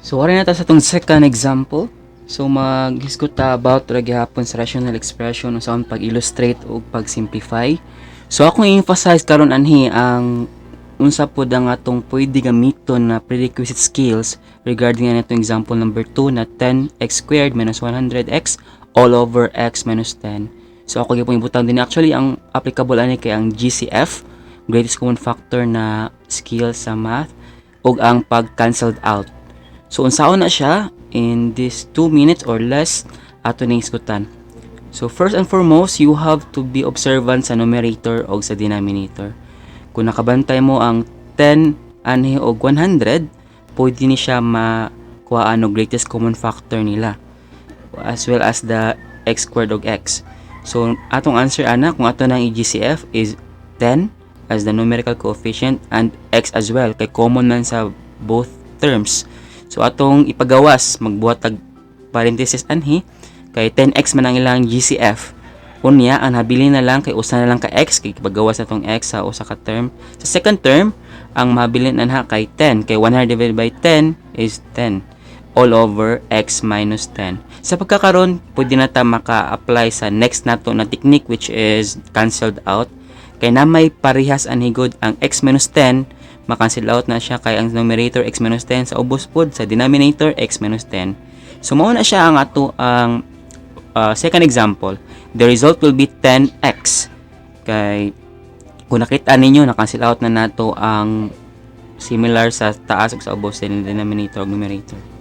So, wala na ta sa atong second example. So, maghisgot ta about ra gihapon sa rational expression, unsaon pag-illustrate o pag-simplify. So, akong i-emphasize karon anhi ang unsa pod ang atong pwede gamiton na prerequisite skills regarding ang atong example number 2 na 10x squared minus 100x all over x minus 10. So, ako gyud ibutang din actually ang applicable ani kay ang GCF, greatest common factor, na skill sa math ug ang pag-cancelled out. So unsaon na siya in this 2 minutes or less ato ning hisgutan. So first and foremost, you have to be observant sa numerator o sa denominator. Kung nakabantay mo ang 10 anhi og 100, pwede ni siya makuhaan og greatest common factor nila as well as the x squared og x. So atong answer ana, kung ato nang i-GCF, is 10 as the numerical coefficient and x as well kay common man sa both terms. So atong ipagawas, magbuhat tag parenthesis anhi kay 10x man ang ilang GCF. Unya ang habilin na lang kay usa na lang ka x kay ipagawas atong x sa usa ka term. Sa second term, ang mahabilin anha kay 10 kay 100 divided by 10 is 10 all over x minus 10. Sa pagkakaron, pwede na ta maka-apply sa next nato na technique, which is cancelled out. Kay na may parehas anhi gud ang x minus 10, ma-cancel out na siya kay ang numerator x minus 10, sa ubos pod sa denominator x minus 10. So mao na siya ang ato ang second example. The result will be 10x. Kay kung nakita ninyo, na-cancel out na nato ang similar sa taas ug sa ubos sa denominator ug numerator.